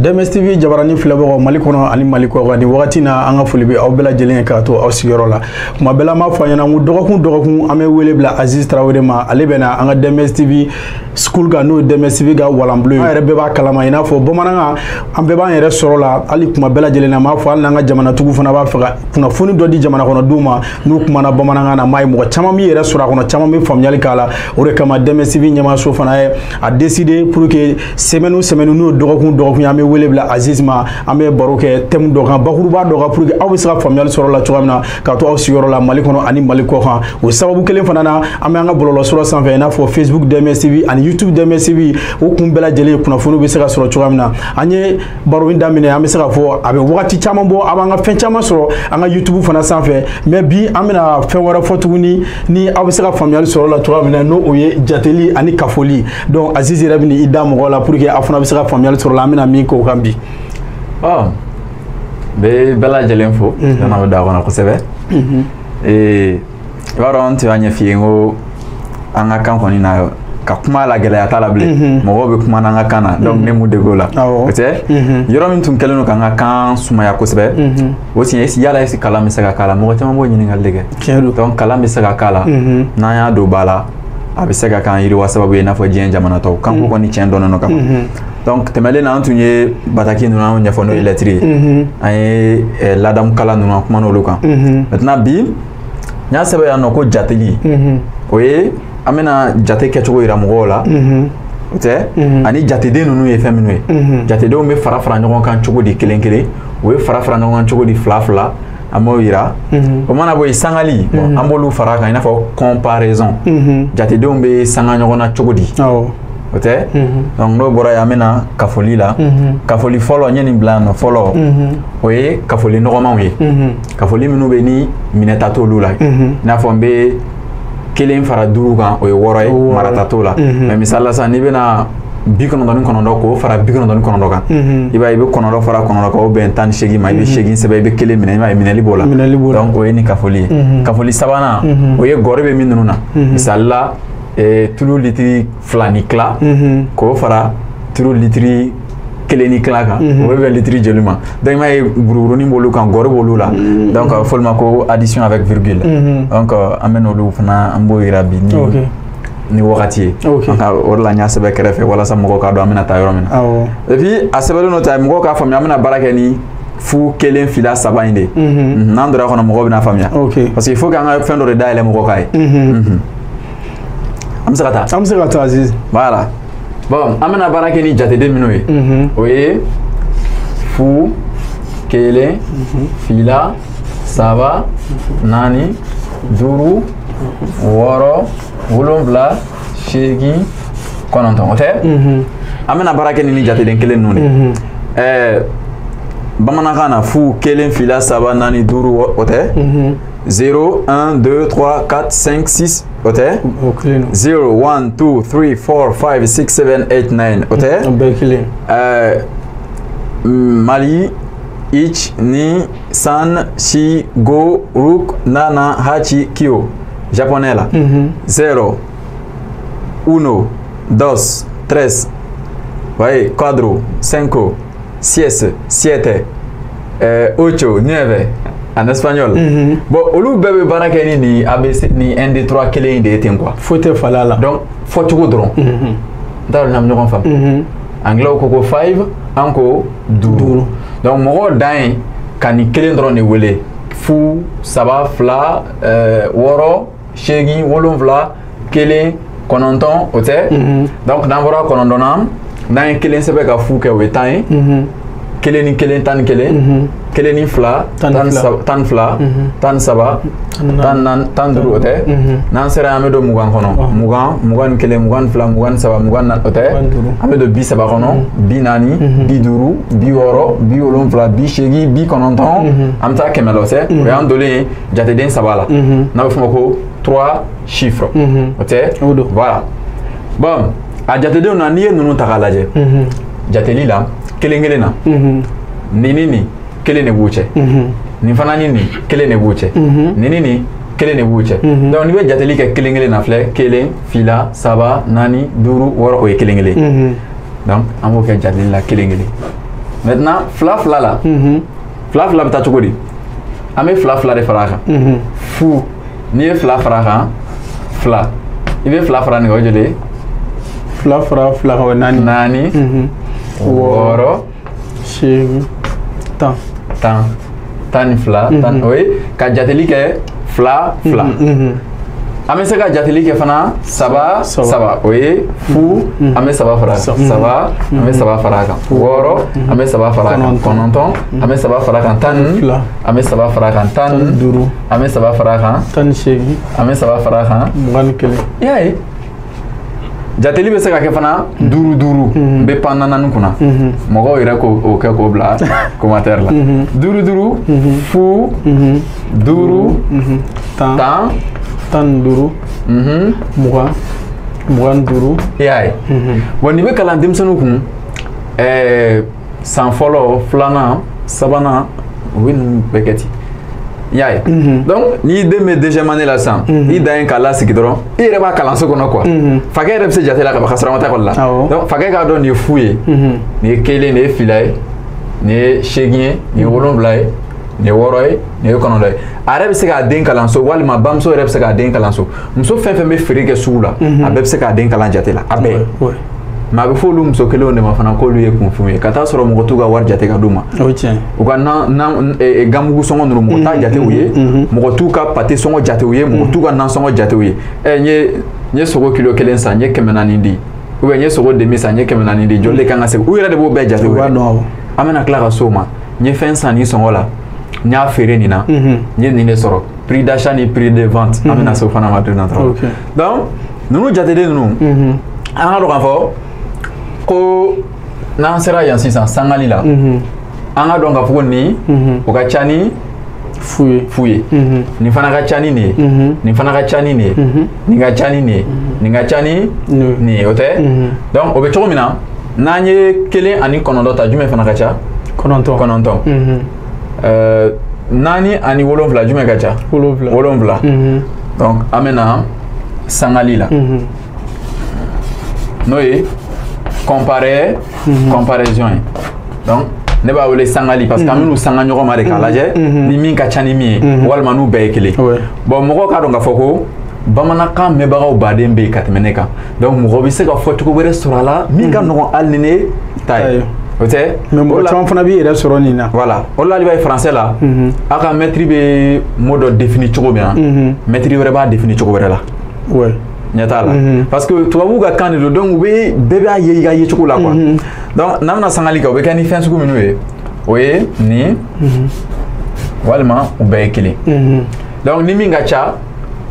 DMS TV jabarani filɛbagaw Mali kɔnɔ ani Mali kɔkan, nin wagati na an ka foli bɛ aw bɛɛ lajɛlen ye k'a to aw sigiyɔrɔ la. Kuma bɛɛ la an b'a fɔ a ɲɛna ko dɔgɔkun dɔgɔkun an bɛ wele bila Aziz Tarawele ma, ale bɛ na an ka DMS TV school kan, n'o ye DMS TV ka walanbulon ye. An yɛrɛ bɛɛ b'a kalama, i n'a fɔ bamanankan an bɛɛ b'an yɛrɛ sɔrɔ la. Hali kuma bɛɛ lajɛlen na an b'a fɔ, hali n'an ka jamanatigiw fana b'a fɛ ka kunnafoni dɔ di jamana kɔnɔdenw ma, n'u kumana bamanankan na, m'a ye mɔgɔ caman b'i yɛrɛ sɔrɔ a kɔnɔ, caman bɛ faamuyali k'a la. O de kama DMS TV ɲɛmaaso fana ye a décidé pour que semaine o semaine, n'o ye dɔgɔkun dɔgɔkun ye, an bɛ wele bila Aziz ma, an bɛ baro kɛ thème dɔ kan, bakuruba dɔ kan, pour que aw bɛ se ka faamuyali sɔrɔ la cogoya min na k'a to aw sigiyɔrɔ la Mali kɔnɔ ani Mali kɔkan. O sababu kelen fana na, an bɛ an ka bɔlɔlɔsira sanfɛ, i n'a fɔ Facebook DMS TV ani YouTube DMS TV. O kun bɛɛ lajɛlen kunnafoniw bɛ se ka sɔrɔ cogoya min na. An ye baro in daminɛ, an bɛ se k'a fɔ a bɛ wagati caman bɔ, a b'an ka fɛn caman sɔrɔ an ka YouTube fana sanfɛ. Mais bi an bɛna fɛn wɛrɛ fɔ tuguni ni aw bɛ se ka faamuyali sɔrɔ la cogoya min na, n'o o ye jateli ani kafoli. Donc Aziz yɛrɛ bɛ i da mɔgɔw la pour que aw fana bɛ se ka faamuyali sɔrɔ la. An bɛna min k'o kan bi. Ɔ, n bɛ bɛɛ lajɛlen fo, yan'an bɛ don a kɔnɔ kosɛbɛ. I b'a dɔn, n tun y'a ɲɛf'i ye n ko an ka kan kɔni na, ka kuma la gɛlɛya t'a la bilen, mɔgɔw bɛ kuma n'an ka kan na, donc ne m'u dege o la. O tɛ yɔrɔ min tun kɛlen don k'an ka kan sumaya kosɛbɛ, o tun ye yala est-ce que kalan bɛ se ka k'a la? Mɔgɔ caman b'o ɲininkali de kɛ. Donc kalan bɛ se ka k'a la, n'an y'a don ba la, a bɛ se ka k'an yiriwa sababu ye, i n'a fɔ diɲɛ jamana tɔw. Kanko kɔni tiɲɛ dɔnnen don ka ban. Donc tɛmɛlen na, an tun ye bataki ninnu an ɲɛfɔ, n'o ye lɛtiri ye, an ye ladamu kalan ninnu, an kumana olu kan. Maintenant bi, n y'a sɛbɛn yan nɔ ko jateli, o ye an bɛna jate kɛcogo yira mɔgɔw la, o tɛ, ani jateden ninnu ye fɛn minnu ye. Jatedenw bɛ fara fara ɲɔgɔn kan cogo di kelen kelen, u bɛ fara fara ɲɔgɔn kan cogo di fila fila, an b'o yira. O mana bɔ yen, sangali, an b'olu fara kan, i n'a fɔ comparaison, jatedenw bɛ sanga ɲɔgɔn na cogo di, o tɛ. Donc n'o bɔra yen, an bɛna kafoli la. Kafoli fɔlɔ, n ye nin bila yan nɔ fɔlɔ, o ye kafoli nɔgɔmanw ye, kafoli minnu bɛ ni minɛta t'olu la. I n'a fɔ n bɛ 1 fara 5 kan, o ye 6 ye, marata t'o la. Mais misali la sisan, n'i bɛna 99 k'o fara 99 kan, i b'a ye i bɛ 9 fara 9 kan, o bɛn 18 ma, i bɛ 8 sɛbɛn, i bɛ 1 minɛ, i b'a ye minɛli b'o la. Donc o ye nin kafoli ye. Kafoli sabanan, o ye gɔri bɛ min ninnu na. Misali la, tulu litiri 2 ni tila k'o fara tulu litiri 1 ni tila kan, o bɛ bɛn litiri joli ma? Donc i m'a ye buruburunin b'olu kan, gɔri b'olu la. Donc a bɛ fɔ olu ma ko addition avec virgule. Donc an bɛ n'olu fana, an b'o yira bi ni wagati ye. O de la n y'a sɛbɛn kɛrɛfɛ walasa mɔgɔw k'a dɔn an bɛna taa yɔrɔ min na. Et puis a sɛbɛnlen don ten, mɔgɔw k'a faamuya, an bɛna baara kɛ ni fu 1 2 3 in de ye. N'an donna kɔnɔ, mɔgɔw bɛna faamuya, parce que il faut k'an ka fɛn dɔ de dayɛlɛ mɔgɔw k'a ye. An bɛ se ka taa. An bɛ se ka taa Aziz. Voilà. Bon, an bɛna baara kɛ ni jateden minnu ye, o ye fu 1 2 3 4 5 6 7 8 9, o tɛ? An bɛna baara kɛ ni jateden kelen ninnu de ye. Bamanankan na, fu 1 2 3 4 5, o tɛ? 0 1 2 3 4 5 6, o tɛ? 0 1 2 3 4 5 6 7 8 9, o tɛ? Mali 1 2 3 4 5 6 7 8 9, japonais la. 0 1 2 3 4 5 6 7 8 9 en espagnol. Bon, olu bɛɛ bɛ baara kɛ ni ABC ni 1 2 3 kelen in de ye ten quoi. Foyi tɛ falen a la. Donc fɔcogo dɔrɔn. N t'a dɔn n'an bɛ ɲɔgɔn faamu. Anglais ko 5, an ko 5. Donc mɔgɔw dan ye ka nin kelen dɔrɔn de wele. Fu 3 2 6 8 7 1 9, o tɛ? Donc n'an bɔra 9 na, n'an ye 1 sɛbɛn ka fu kɛ, o ye 10 ye. 1 ni 1 11, 1 ni 2 12, 13 14 15, o tɛ? N'an sera, an bɛ don 20 kɔnɔ, 20 21 22 23 24, o tɛ? An bɛ don 30 kɔnɔ, 40 50 60 70 80, an bɛ taa 100 la, o tɛ? O y'an donnen ye jateden 3 la, n'a bɛ f'o ma ko 3 chiffres, o tɛ? Voilà. Bon, a jatedenw na, n'i ye ninnu ta k'a lajɛ jateli la, kelen kelen na, nin ni nin kelen de b'u cɛ, nin fana ni nin kelen de b'u cɛ, nin ni nin kelen de b'u cɛ. Donc n'i bɛ jateli kɛ kelen kelen na, filɛ 1 2 3 4 5 6, o ye kelen kelen. Donc an b'o kɛ jateli la kelen kelen. Maintenant fila fila la, fila fila bɛ taa cogo di? An bɛ fila fila de fara a kan. Fu, n'i ye fila fara a kan, fila. I bɛ fila fara nin kan, o joli ye? Fila fara fila kan, o ye naani. Naani, wɔɔrɔ, 8, 10. 10, 12, 10. O ye ka jateli kɛ fila fila. An bɛ se ka jateli kɛ fana saba saba, o ye fu, an bɛ saba fara a kan, saba, an bɛ saba fara a kan, wɔɔrɔ, an bɛ saba fara a kan, 9, an bɛ saba fara a kan, 12, an bɛ saba fara a kan, 15, an bɛ saba fara a kan, 18, an bɛ saba fara a kan, 21. I y'a ye, jateli bɛ se ka kɛ fana duuru duuru. N bɛ pan naani kunna, mɔgɔw yɛrɛ k'o kɛ k'o bila commentaire la. Duuru duuru, fu, duuru, 10, 10, 15, 20, 25. I y'a ye. Bon, nin bɛ kalan denmisɛnninw kun san fɔlɔ, filanan, sabanan, u bɛ ninnu bɛɛ kɛ ten. I y'a ye. Donc n'i den bɛ deuxième année la sisan, i dan ye k'a lasigi dɔrɔn, i yɛrɛ b'a kalanso kɔnɔ quoi. Fakɛ yɛrɛ bɛ se jate la ka ban ka sɔrɔ a ma taa ekɔli la. Donc fakɛ k'a dɔn nin ye fu ye, nin ye kelen, nin ye fila ye, nin ye 8 ye, nin ye 7 ye, nin ye 6 ye, nin ye 9 ye. A yɛrɛ bɛ se k'a den kalan so, walima bamuso yɛrɛ bɛ se k'a den kalan so. Muso fɛn fɛn bɛ feere kɛ sugu la, a bɛɛ bɛ se k'a den kalan jate la, a bɛɛ. Mais a bɛ fɔ olu muso kelenw de ma fana k'olu ye kunfinw ye, ka taa sɔrɔ mɔgɔ t'u ka wari jate ka d'u ma. O ye tiɲɛ. U ka na ganmugu sɔngɔ ninnu, mɔgɔ t'a jate u ye, mɔgɔ t'u ka pâté sɔngɔ jate u ye, mɔgɔ t'u ka nansɔngɔ jate u ye. N ye sogo kilo 1 san, n ye 400 di, ou bien n ye sogo demi san, n ye 400 di, joli de kan ka segin? U yɛrɛ de b'o bɛɛ jate u ye. An bɛna tila ka s'o ma. N ye fɛn san nin sɔngɔ la, n y'a feere nin na, n ye nin de sɔrɔ, prix d'achat ni prix de vente. An bɛna s'o fana ma don nataw la. Donc ninnu jateden ninnu, an ka dɔn k'a fɔ ko n'an sera yan sisan sangali la, an ka dɔn k'a fɔ ko nin o ka ca ni fu ye, fu ye, nin fana ka ca ni nin ye, nin fana ka ca ni nin ye, nin ka ca ni nin ye, nin ka ca ni nin ye, o tɛ? Donc o bɛ cogo min na, n'an ye 1 ani 9 ta, jumɛn fana ka ca? 9. 9. 4 ani 7, jumɛn ka ca? 7. 7. Donc an bɛ na sangali la, n'o ye comparaison ye. Donc ne b'a wele sangali parce que an bɛn'u sanga ɲɔgɔn ma de k'a lajɛ ni min ka ca ni min ye, walima n'u bɛɛ ye kelen. Bon, mɔgɔw k'a dɔn k'a fɔ ko bamanankan mɛnbagaw baden bɛ yen ka tɛmɛ ne kan. Donc mɔgɔ bɛ se ka fɔcogo wɛrɛ sɔrɔ a la min ka nɔgɔn hali ni ne ta ye, o tɛ? Mais mɔgɔ caman fana b'i yɛrɛ sɔrɔ nin na. Voilà, o de la i b'a ye français la, aw ka maître bɛ mot dɔ défini cogo min na, maître wɛrɛ b'a défini cogo wɛrɛ la. Ɲɛ t'a la, parce que tubabuw ka kan de don, donc u bɛ bɛɛ b'a ye i ka yecogo la quoi. Donc n'an bɛna sangali kɛ, o bɛ kɛ ni fɛn sugu minnu ye, o ye nin walima u bɛɛ ye kelen. Donc ni min ka ca,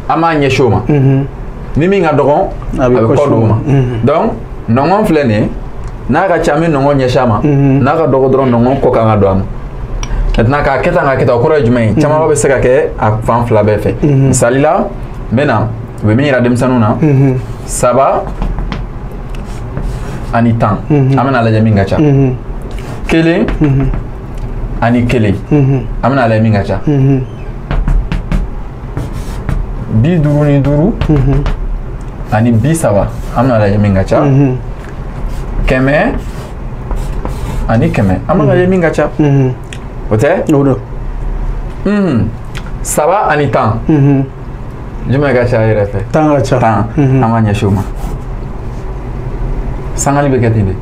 an b'a ɲɛsin o ma, ni min ka dɔgɔn, a bɛ kɔ don o ma. Donc nɔngɔn filɛ nin ye, n'a ka ca, an bɛ nɔngɔn ɲɛsin a ma, n'a ka dɔgɔ dɔrɔn, nɔngɔn kɔ kan ka don a ma. Maintenant k'a kɛ tan, k'a kɛ tan, o kɔrɔ ye jumɛn ye? Camanba bɛ se ka kɛ a fan fila bɛɛ fɛ. Misali la, n bɛ na u bɛ min yira denmisɛnninw na, 3 ani 10, an bɛna lajɛ min ka ca. 1 ani 1, an bɛna lajɛ min ka ca. 55 ani 30, an bɛna lajɛ min ka ca. 100 ani 100, an bɛna lajɛ min ka ca. O tɛ? O don. 3 ani 10, jumɛn ka ca yɛrɛ fɛ? 10 ka ca. 10, an b'a ɲɛsin o ma. Sangali bɛ kɛ ten de.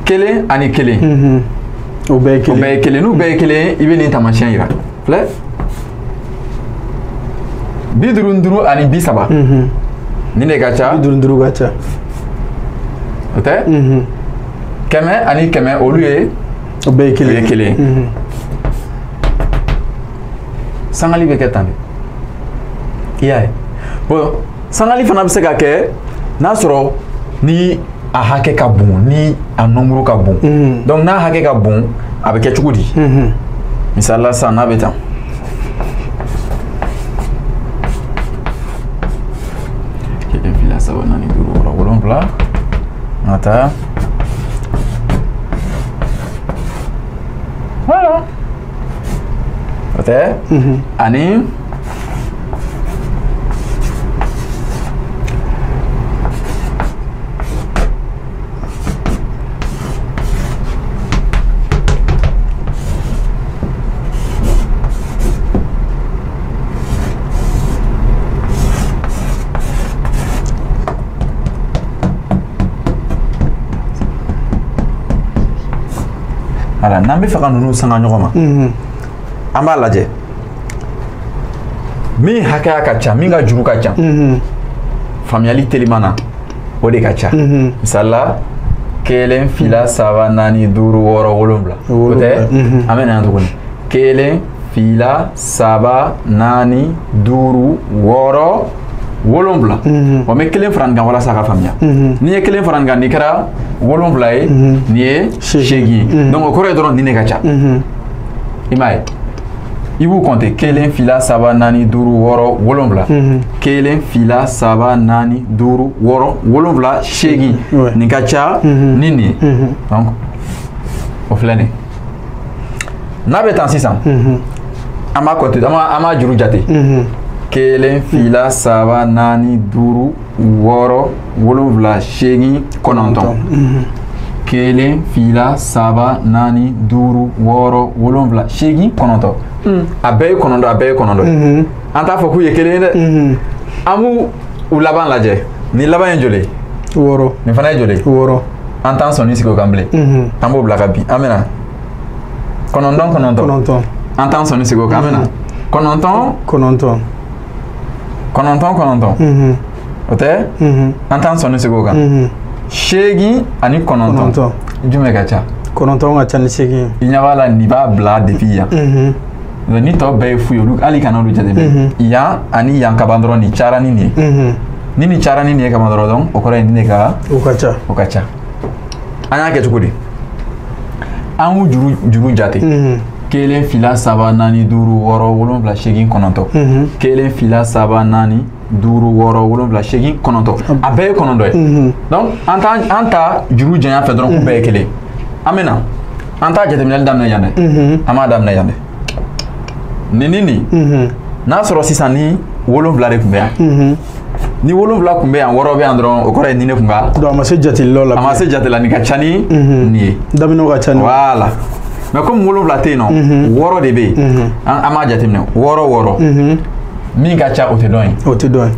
1 ani 1. O bɛɛ ye kelen. O bɛɛ ye kelen. N'u bɛɛ ye kelen, i bɛ nin taamasiyɛn yira. Filɛ. 55 ani 30. Nin de ka ca. 55 ka ca. O tɛ? 100 ani 100, olu ye. O bɛɛ ye kelen. O ye kelen. Sangali bɛ kɛ tan de. I y'a ye. Bon, sangali fana bɛ se ka kɛ n'a sɔrɔ ni a hakɛ ka bon, ni a nombre ka bon. Donc n'a hakɛ ka bon, a bɛ kɛ cogo di? Misali la sisan, n'a bɛ tan. 1, 2, 3, 4, 5, 6, 7, an ka taa. Voilà. O tɛ? Ani la, n'an bɛ fɛ ka ninnu sanga ɲɔgɔn ma, an b'a lajɛ min hakɛya ka ca, min ka juru ka ca, faamuyali teliman na, o de ka ca. Misali la, 1 2 3 4 5 6 7, o tɛ? An bɛ na yan tuguni, 1 2 3 4 5 6 7. Wa n bɛ 1 fara nin kan walasa a ka faamuya. N'i ye 1 fara nin kan, nin kɛra 7 ye, nin ye 8 ye. Donc o kɔrɔ ye dɔrɔn nin de ka ca. I m'a ye, i b'u compter 1 2 3 4 5 6 7, 1 2 3 4 5 6 7, 8. Nin ka ca ni nin ye. Donc o filɛ nin ye. N'a bɛ tan sisan, an b'a compter, an b'a juru jate. 1 2 3 4 5 6 7 8 9. 1 2 3 4 5 6 7 8 9. A bɛɛ ye 9, a bɛɛ ye 9. An t'a fɔ k'u ye kelen ye dɛ. An b'u u laban lajɛ. Nin laban ye joli ye? 6. Nin fana ye joli ye? 6. An t'an sɔnni sigi o kan bilen. An b'o bila ka bin. An bɛ na 9 9. 9. An t'an sɔnni sigi o kan. An bɛ na 9 9. 9 9. O tɛ? An t'an sɔnni sigi o kan. 8 ani 9, jumɛn ka ca? 9 ka ca ni 8 ye. I ɲɛ b'a la, nin b'a bila depuis yan. Ni tɔ bɛɛ ye fu ye, olu hali kana olu jateminɛ. Yan ani yan kaban dɔrɔn, nin cayara ni nin ye. Ni nin cayara ni nin ye kaban dɔrɔn, donc o kɔrɔ ye nin de ka, o ka ca. O ka ca. An y'a kɛ cogo di? An y'u juru jate. 1 2 3 4 5 6 7 8 9. 1 2 3 4 5 6 7 8 9. A bɛɛ ye 9 ye. Donc an ta juru janya fɛ dɔrɔn, k'u bɛɛ ye kelen. An bɛ na, an t'a jateminɛli daminɛ yan dɛ. An b'a daminɛ yan dɛ. Nin ni nin, n'a sɔrɔ sisan ni 7 de tun bɛ yan, ni 7 tun bɛ yan, 6 bɛ yan dɔrɔn, o kɔrɔ ye nin de tun ka. Donc a ma se jateli la. A ma se jate la, nin ka ca ni nin ye. Daminɛw ka ca ni. Voilà. Mais comme 7 tɛ yen nɔ, 6 de bɛ yen. An b'a jateminɛ 6 6. Min ka ca o tɛ dɔn yen. O tɛ dɔn yen.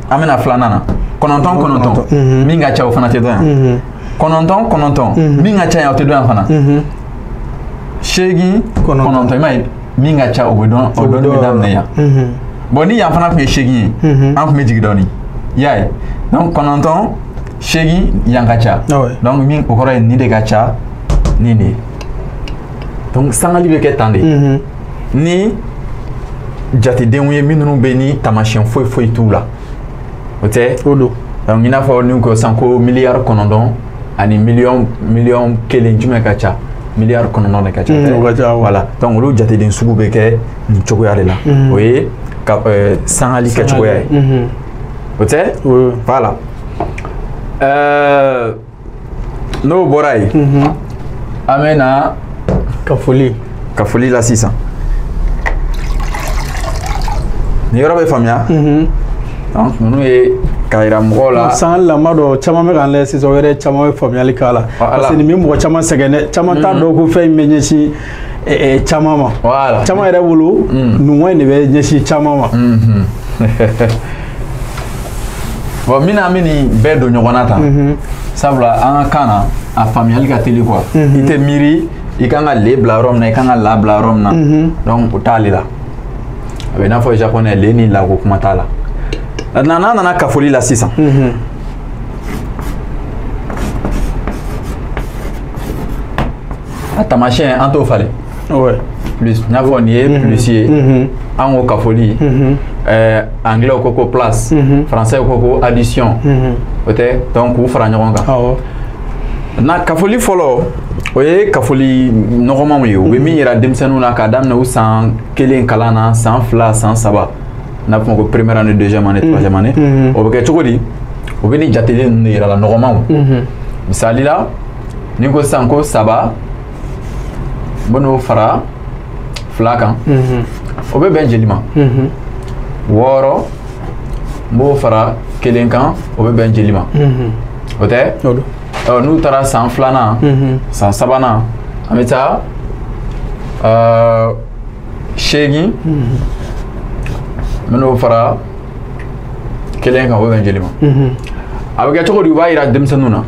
An bɛna filanan na. 9 9. Min ka ca o fana tɛ dɔn yan. 9 9. Min ka ca yan o tɛ dɔn yan fana. 8 9. I m'a ye, min ka ca o bɛ dɔn, o dɔnni bɛ daminɛ yan. Bon, ni yan fana tun ye 8 ye, an tun bɛ jigin dɔɔni. I y'a ye? Donc 9 8 yan ka ca. Donc min o kɔrɔ ye nin de ka ca ni nin ye. Donc sangali bɛ kɛ tan de. Ni jatedenw ye minnu bɛ ni taamasiyɛn foyi foyi t'u la, o tɛ? O don. Donc i n'a fɔ ni ko sisan ko miliyari 9 ani miliyɔn 1, jumɛn ka ca? Miliyari 9 de ka ca. O ka ca. Voilà. Donc olu jateden sugu bɛ kɛ nin cogoya de la. O ye ka sangali kɛcogoya ye. O tɛ? Voilà. N'o bɔra yen, an bɛ na kafoli. Kafoli la sisan. Nin yɔrɔ bɛ faamuya. Donc ninnu ye k'a yira mɔgɔw la. Sangali la, n b'a dɔn caman bɛ k'an lajɛ sisan, o yɛrɛ caman bɛ faamuyali k'a la. Parce que nin bɛ mɔgɔ caman sɛgɛn dɛ. Caman t'a dɔn ko fɛn in bɛ ɲɛsin caman ma. Voilà. Caman yɛrɛ bolo, nunwa in de bɛ ɲɛsin caman ma. Bon, min na an bɛ nin bɛɛ don ɲɔgɔn na tan. Sabula an ka kan na, a faamuyali ka teli quoi. I tɛ miiri i kan ka le bila yɔrɔ min na, i kan ka la bila yɔrɔ min na. Donc o t'ale la. A bɛ i n'a fɔ japonais, le ni la ko kuma t'a la. Maintenant n'an nana kafoli la sisan. A taamasiyɛn an t'o falen. Plus, n y'a fɔ nin ye plus ye. An ko kafoli. Anglais ko ko place. Français ko ko addition. O tɛ? Donc k'u fara ɲɔgɔn kan. Na kafoli fɔlɔ, o ye kafoli nɔgɔmanw ye. U bɛ min yira denmisɛnninw na k'a daminɛ u san 1 kalan na, san 2, san 3. N'a fɔ ko première année, deuxième année, troisième année. O bɛ kɛ cogo di? O bɛ nin jateden ninnu de yira la, nɔgɔmanw. Misali la, ni ko sisan ko 3, n bɛ n'o fara 2 kan, o bɛ bɛn joli ma? 6, n b'o fara 1 kan, o bɛ bɛn joli ma? O tɛ? N'u taara san 2nan, san 3nan, an bɛ taa 8, n bɛ n'o fara 1 kan, o bɛ bɛn joli ma? A bɛ kɛ cogo di? U b'a yira denmisɛnninw na.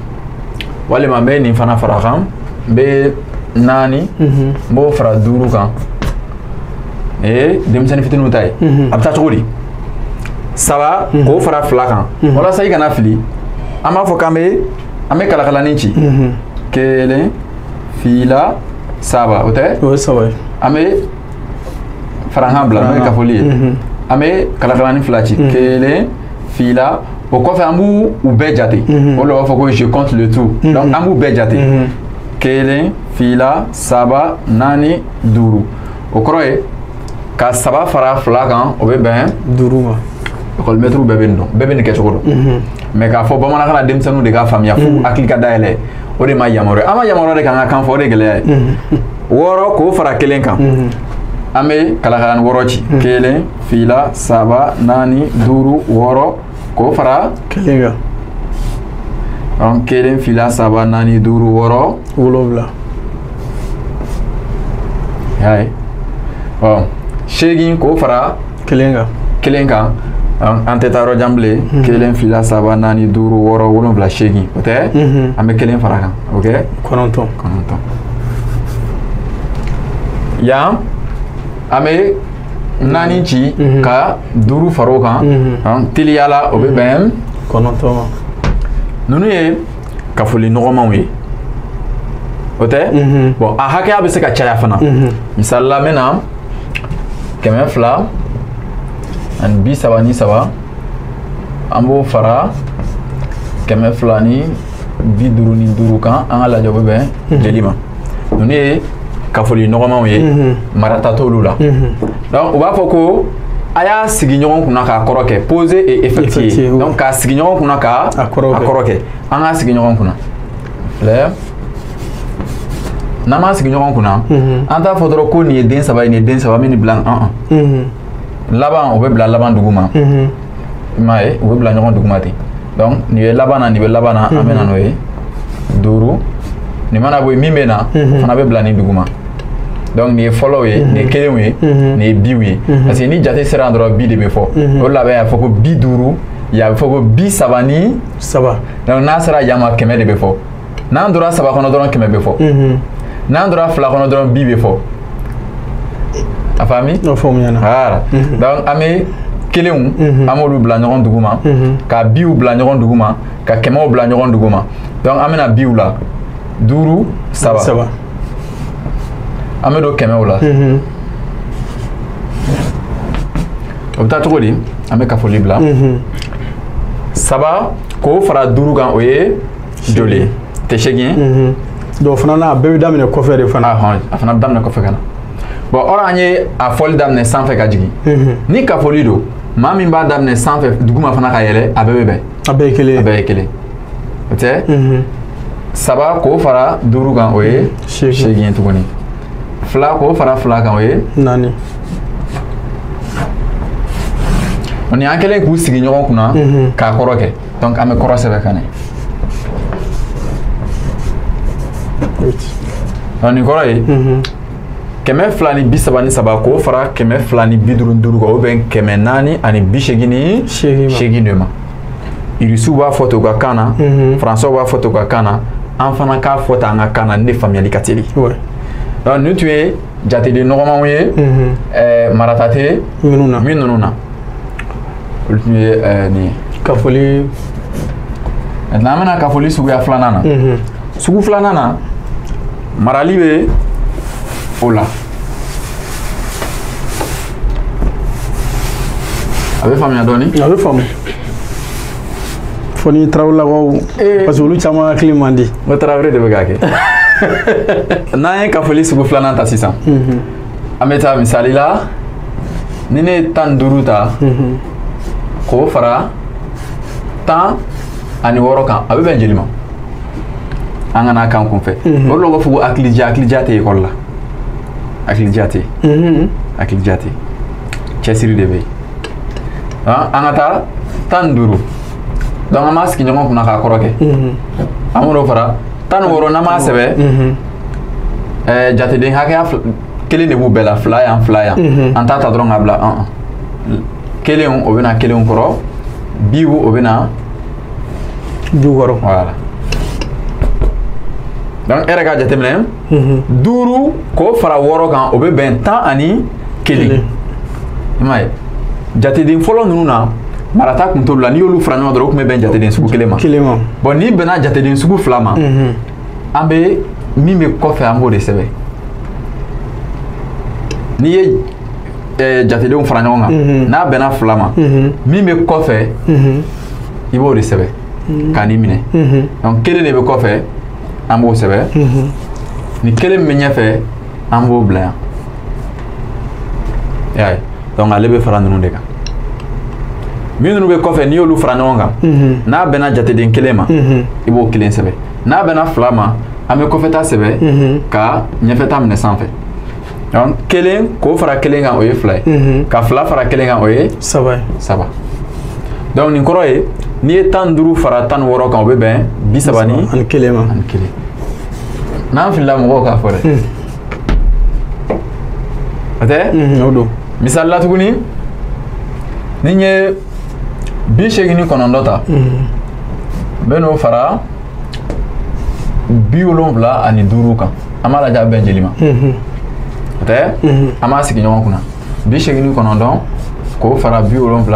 Walima n bɛ nin fana fara a kan, n bɛ Naani n b'o fara 5 kan. Ee denmisɛnnin fitininw ta ye. A bɛ taa cogo di? 3 k'o fara 2 kan. Walasa i kana fili, an b'a fɔ k'an bɛ an bɛ kalakalanin ci. 1 2 3 o tɛ? O ye 3 ye. An bɛ farankan bila n'o ye kafoli ye. An bɛ kalakalanin 2 ci. 1 2 o kɔfɛ an b'u u bɛɛ jate. O de b'a fɔ ko je compte le tout. Donc an b'u bɛɛ jate. 1 2 3 4 5. O kɔrɔ ye ka 3 fara 2 kan o bɛ bɛn 5 ma. Ekɔlimɛtiriw bɛɛ bɛ nin dɔn, bɛɛ bɛ nin kɛcogo dɔn. Mais k'a fɔ bamanankan na denmisɛnninw de k'a faamuya f'u hakili ka dayɛlɛ, o de ma yamaruya. An ma yamaruya de k'an ka kan fɔ, o de gɛlɛya ye. 6 k'o fara 1 kan. An bɛ kalakalanin 6 ci. 1 2 3 4 5 6 k'o fara 1 kan. Donc 1 2 3 4 5 6 7. Y'a ye. Bon, 8 k'o fara 1 kan. 1 kan. An tɛ taa yɔrɔ jan bilen. 1 2 3 4 5 6 7 8 o tɛ? An bɛ 1 fara kan, o kɛ 9. 9. Yan an bɛ 4 ci ka 5 fara o kan. Teliya la o bɛ bɛn 9 ma. Ninnu ye kafoli nɔgɔmanw ye, o tɛ? Bon, a hakɛya bɛ se ka caya fana. Misali la n bɛ na 233 an b'o fara 255 kan, an ka lajɛ o bɛ bɛn joli ma. Ninnu ye kafoli nɔgɔmanw ye, marata t'olu la. Donc u b'a fɔ ko a y'a sigi ɲɔgɔn kunna k'a kɔrɔ kɛ, poser et effectuer. Donc k'a sigi ɲɔgɔn kunna k'a kɔrɔ kɛ. An k'a sigi ɲɔgɔn kunna. Filɛ, n'an m'a sigi ɲɔgɔn kunna, an t'a fɔ dɔrɔn ko nin ye den 3 ye, nin ye den 3, min bila an. Laban o bɛ bila laban duguma. I m'a ye, u bɛ bila ɲɔgɔn duguma ten. Donc nin ye laban na, nin bɛ laban na, an bɛ na n'o ye 5. Nin mana bɔ yen, min bɛ na, o fana bɛ bila nin duguma. Donc nin ye fɔlɔw ye, nin ye kelenw ye, nin ye biw ye. Parce que ni jate sera yan dɔrɔn bi de bɛ fɔ. O de la a bɛ fɔ ko 50, yan a bɛ fɔ ko 33. Donc n'a sera yan ma 100 de bɛ fɔ. N'an donna 3 kɔnɔ dɔrɔn 100 bɛ fɔ. N'an donna 2 kɔnɔ dɔrɔn bi bɛ fɔ. A faamu? O faamuyana. Voilà. Donc an bɛ kelenw, an b'olu bila ɲɔgɔn duguma, ka biw bila ɲɔgɔn duguma, ka kɛmɛw bila ɲɔgɔn duguma. Donc an bɛna biw la 5 3. An bɛ don kɛmɛw la. O bɛ taa cogo di? An bɛ kafoli bila. 3 k'o fara 5 kan, o ye joli ye? Tɛ 8 ye? Donc fana n'a bɛɛ bɛ daminɛ kɔfɛ de fana. A fana bɛ daminɛ kɔfɛ ka na. Bon, or an ye a fɔli daminɛ sanfɛ ka jigin. Ni kafoli don, maa min b'a daminɛ sanfɛ duguma fana ka yɛlɛ, a bɛɛ bɛ bɛn. A bɛɛ ye kelen ye. A bɛɛ ye kelen. O tɛ? 3 k'o fara 5 kan, o ye 8 ye tuguni. 2 k'o fara 2 kan, o ye 4. Ni an kɛlen k'u sigi ɲɔgɔn kunna k'a kɔrɔ kɛ. Donc an bɛ kɔrɔ sɛbɛn ka na. Donc nin kɔrɔ ye 233 k'o fara 255 kan, o bɛ bɛn 488 de ma. Irisiw b'a fɔ ten u ka kan na, Faransɛw b'a fɔ ten u ka kan na, an fana k'a fɔ ten an ka kan na, ne faamuyali ka teli. Donc ninnu tun ye jateden nɔgɔmanw ye, marata tɛ minnu na. Olu tun ye nin ye. Kafoli. Maintenant an bɛna kafoli suguya filanan na. Sugu filanan na, marali bɛ o la. A bɛ faamuya dɔɔni? A bɛ faamu. Fo ni Tarawelelakaw, parce que olu caman hakili man di. N ko Tarawele de bɛ k'a kɛ. N'an ye kafoli sugu filanan ta sisan, an bɛ taa misali la, ni ne ye 15 ta, k'o fara 16 kan, a bɛ bɛn joli ma? An ka n'a kan kunfɛ. O de la u b'a fɔ ko hakilija, hakilija tɛ ekɔli la. Hakilija tɛ yen. Hakilija tɛ yen. Cɛsiri de bɛ yen. An ka taa 15. Donc an b'a sigi ɲɔgɔn kunna k'a kɔrɔ kɛ. An b'o fara 16 n'an b'a sɛbɛn, jateden hakɛya kelen de b'u bɛɛ la, 2 yan 2 yan. An t'a ta dɔrɔn k'a bila 1 1. Kelenw o bɛ na kelenw kɔrɔ, biw o bɛ na biw kɔrɔ. Voilà. Donc e yɛrɛ k'a jateminɛ, 5 k'o fara 6 kan, o bɛ bɛn 11. I m'a ye, jateden fɔlɔ ninnu na marata kun t'olu la, n'i y'olu fara ɲɔgɔn dɔrɔn o tun bɛ bɛn jateden sugu kelen ma. Bon, n'i bɛnna jateden sugu 2 ma, an bɛ min bɛ kɔfɛ an b'o de sɛbɛn. N'i ye jatedenw fara ɲɔgɔn kan, n'a bɛnna 2 ma, min bɛ kɔfɛ i b'o de sɛbɛn k'a n'i minɛ. Donc 1 de bɛ kɔfɛ, an b'o sɛbɛn. Ni 1 min bɛ ɲɛfɛ, an b'o bila yan. I y'a ye, donc ale bɛ fara ninnu de kan. Minnu bɛ kɔfɛ, n'i y'olu fara ɲɔgɔn kan, n'a bɛnna jateden 1 ma, i b'o 1 sɛbɛn. N'a bɛnna 2 ma, an bɛ kɔfɛta sɛbɛn ka ɲɛfɛta minɛ sanfɛ. Donc 1 k'o fara 1 kan, o ye 2 ye. Ka 2 fara 1 kan, o ye 3 ye. 3. Donc nin kɔrɔ ye, n'i ye 15 fara 16 kan, o bɛ bɛn 31 ma. Ani 1. N'an filila mɔgɔw k'a fɔ dɛ. O tɛ? O don. Misali la tuguni, ni n ye 89 ta, n bɛ n'o fara 75 kan, an b'a lajɛ a bɛ bɛn joli ma. O tɛ? An b'a sigi ɲɔgɔn kunna. 89 k'o fara 75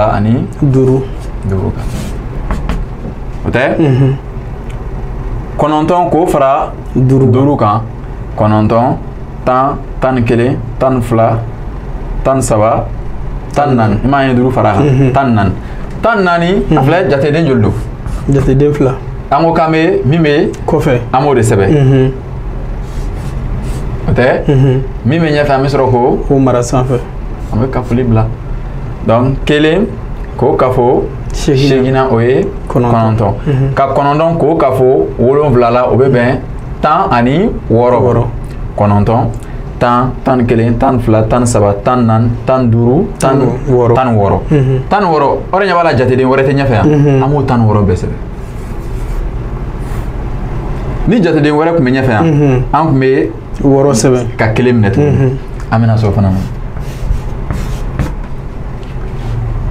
kan. O tɛ? 9 k'o fara 5 kan, 9, 10, 11, 12, 13, 14. I m'a ye 5 fara kan, 14. 14 a filɛ, jateden joli don? Jateden 2. An ko k'an bɛ min bɛ kɔfɛ, an b'o de sɛbɛn. O tɛ? Min bɛ ɲɛfɛ, an bɛ sɔrɔ k'o mara sanfɛ. An bɛ kafoli bila. Donc 1 k'o kafo 8 na, o ye 9. Ka 9 k'o kafo 7 la, o bɛ bɛn 16. 9, 10, 11, 12, 13, 14, 15, 16. 16, o de ɲɛ b'a la jateden wɛrɛ tɛ ɲɛfɛ yan, an b'o 16 bɛɛ sɛbɛn. Ni jateden wɛrɛ tun bɛ ɲɛfɛ yan, an tun bɛ 6 sɛbɛn ka 1 minɛ tuguni. An bɛna s'o fana ma.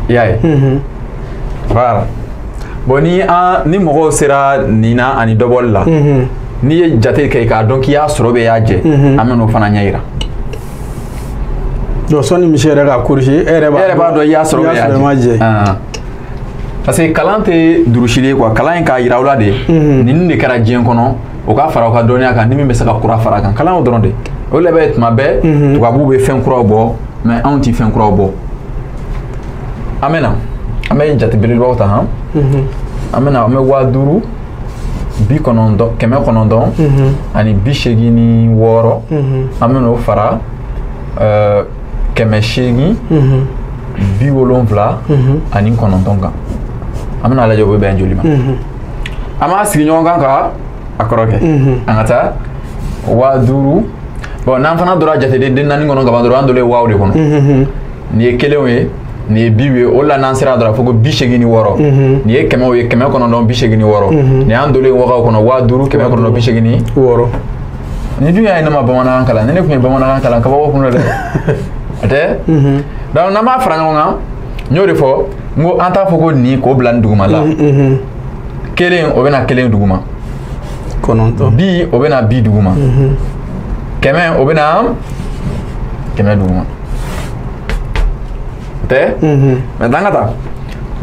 I y'a ye? Voilà. Bon, ni mɔgɔw sera nin na ani dɔbɔli la, n'i ye jate kɛ k'a dɔn k'i y'a sɔrɔ bɛ y'a jɛ, an bɛ n'o fana ɲɛ yira. Donc sɔnni misi yɛrɛ k'a corriger, e yɛrɛ b'a dɔn i y'a sɔrɔ bɛ y'a jɛ. Parce que kalan tɛ durusili ye quoi, kalan in k'a yira aw la de, nin de kɛra diɲɛ kɔnɔ, o ka fara aw ka dɔnniya kan, ni min bɛ se ka kura fara a kan, kalan y'o dɔrɔn de. O de la bɛ tuma bɛɛ tubabuw bɛ fɛn kuraw bɔ, mais anw tɛ fɛn kuraw bɔ. An bɛ na, an bɛ jate belebelebaw ta han. An bɛ na, an bɛ 5000 986, an bɛ n'o fara 879 kan. An bɛna lajɛ o bɛ bɛn joli ma. An b'a sigi ɲɔgɔn kan ka a kɔrɔ kɛ. An ka taa 5000. Bon, n'an fana donna jateden den 4 kɔnɔ kaban dɔrɔn, an donnen waaw de kɔnɔ. Nin ye 1 ye, nin ye bi ye, o la n'an sera dɔrɔn a fɔ ko 86. Nin ye 100 ye, 986. Nin y'an donnen wagaw kɔnɔ, 5986. Ni dun y'a ye ne ma bamanankan kalan, ni ne tun ye bamanankan kalan kabako kun don dɛ. O tɛ? Donc n'an b'a fara ɲɔgɔn kan, n y'o de fɔ, n ko an t'a fɔ ko nin k'o bila nin duguma la. 1 o bɛ na 1 duguma. 9. Bi o bɛ na bi duguma. 100 o bɛ na 100 duguma. Tɛ? Maintenant an ka taa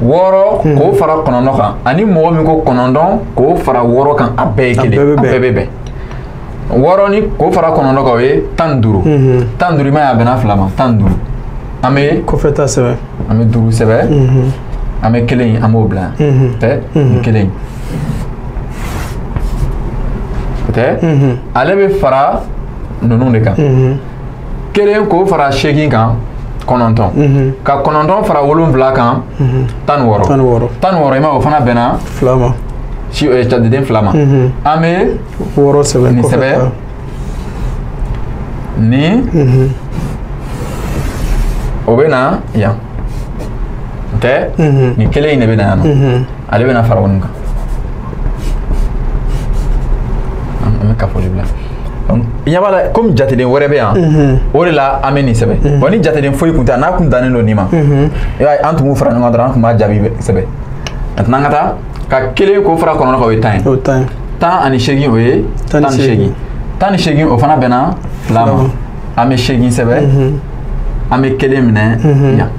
6 k'o fara 9 kan, ani mɔgɔ min ko 9 k'o fara 6 kan, a bɛɛ ye kelen, a bɛɛ bɛ bɛn. 6 ni k'o fara 9 kan, o ye 15. 15, i m'a ye a bɛnna 2 ma, 15. An bɛ kɔfɛta sɛbɛn, an bɛ 5 sɛbɛn, an bɛ 1 an b'o bila yan. Tɛ? Nin 1. O tɛ? Ale bɛ fara ninnu de kan. 1 k'o fara 8 kan, 9. Ka 9 fara 7 kan, 16. 16, i m'a ye o fana bɛnna 2 ma. Jateden 2 ma. An bɛ 6 sɛbɛn, nin sɛbɛn, nin o bɛ na yan. Tɛ? Nin 1 in de bɛ na yan nɔ. Ale bɛ na fara ninnu kan. An bɛ kafoli bila. I ɲɛ b'a la komi jateden wɛrɛ bɛ yan, o de la an bɛ nin sɛbɛn. Bon, ni jateden foyi kun tɛ, n'a kun dannen don nin ma, i b'a ye an tun b'u fara ɲɔgɔn kan dɔrɔn, an tun b'a jaabi sɛbɛn. Maintenant an ka taa ka 1 k'o fara 9 kan, o ye 10 ye. O ye 10 ye. 18 o ye 18. 18 o fana bɛnna 2 ma. An bɛ 8 sɛbɛn. An bɛ 1 minɛ yan.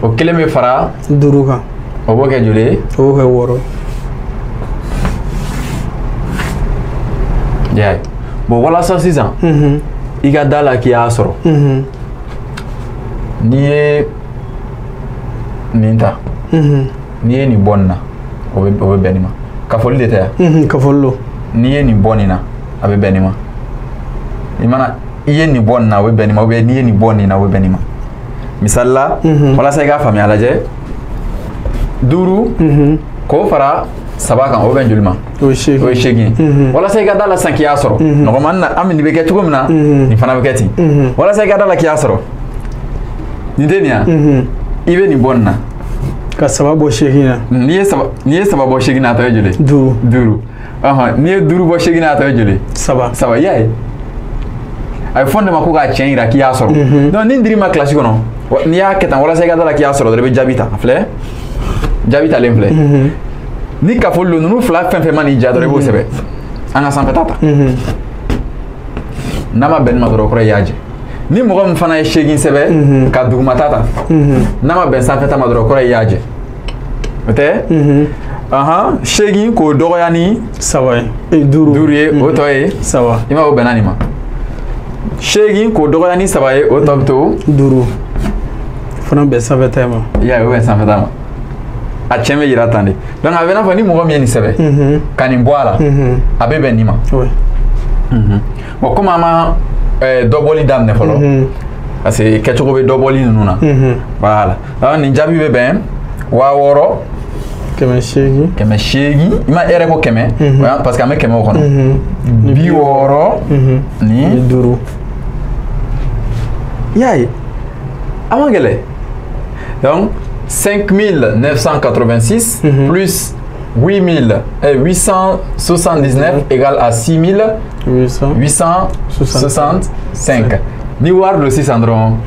O 1 bɛ fara 5 kan. O b'o kɛ joli ye? O b'o kɛ 6. I y'a ye. Bon walasa sisan. I ka da la k'i y'a sɔrɔ. N'i ye nin ta. N'i ye nin bɔ nin na, o bɛ bɛn nin ma. Kafoli de tɛ yan? Kafoli don. N'i ye nin bɔ nin na, a bɛ bɛn nin ma. I mana i ye nin bɔ nin na, o bɛ bɛn nin ma, ou bien n'i ye nin bɔ nin na, o bɛ bɛn nin ma. Misali la, walasa i k'a faamuya a lajɛ, 5 k'o fara 3 kan, o bɛ bɛn joli ma? O ye 8. O ye 8. Walasa i ka da la sisan k'i y'a sɔrɔ, nɔgɔmanin na, an bɛ nin bɛ kɛ cogo min na, nin fana bɛ kɛ ten. Walasa i ka da la k'i y'a sɔrɔ, nin tɛ nin ya? I bɛ nin bɔ nin na. Ka 3 bɔ 8 na. N'i ye 3 bɔ 8 na, a tɔ ye joli? 5. 5. N'i ye 5 bɔ 8 na, a tɔ ye joli? 3. 3, i y'a ye? A bɛ fɔ nin de ma ko k'a tiɲɛ yira k'i y'a sɔrɔ. Donc ni dir'i ma kilasi kɔnɔ, n'i y'a kɛ tan, walasa i ka da la k'i y'a sɔrɔ dɔrɔn, i bɛ jaabi ta. A filɛ, jaabi talen filɛ. Ni kafoli don, ninnu fila fɛn fɛn ma n'i ja dɔrɔn, i b'o sɛbɛn. An ka sanfɛta ta. N'a ma bɛn nin ma dɔrɔn, o kɔrɔ ye i y'a jɛ. Ni mɔgɔ min fana ye 8 sɛbɛn ka dugumata ta, n'a ma bɛn sanfɛta ma dɔrɔn, o kɔrɔ ye i y'a jɛ. O tɛ? 8 k'o dɔgɔya ni 3 ye. 5. 5 ye, o tɔ ye 3. I ma o bɛnna nin ma. 8 k'o dɔgɔya ni 3 ye, o tɔ bɛ to 5. Fana bɛn sanfɛta ma. I y'a ye, o bɛn sanfɛta ma. A tiɲɛ bɛ yira tan de. Donc a bɛ n'a fɔ ni mɔgɔ min ye nin sɛbɛn ka nin bɔ a la, a bɛ bɛn nin ma. Bon komi an ma dɔbɔli daminɛ fɔlɔ, parce que kɛcogo bɛ dɔbɔli ninnu na. Voilà. Donc nin jaabi bɛ bɛn 6000. 800. 800. I ma e yɛrɛ ko 100, parce que an bɛ 100 o kɔnɔ. 60 ni 5. I y'a ye, a man gɛlɛn. Donc 5986 plus 8879 égale à 6865. Ni wari don sisan dɔrɔn,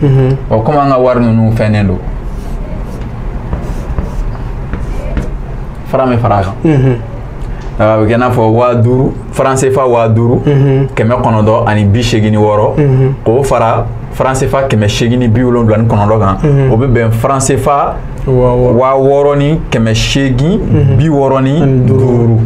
ɔ komi an ka wari ninnu fɛnnen don, fara bɛ fara a kan. A bɛ kɛ i n'a fɔ 5000 franc CFA 5986, k'o fara franc CFA 879 kan, o bɛ bɛn franc CFA 6865.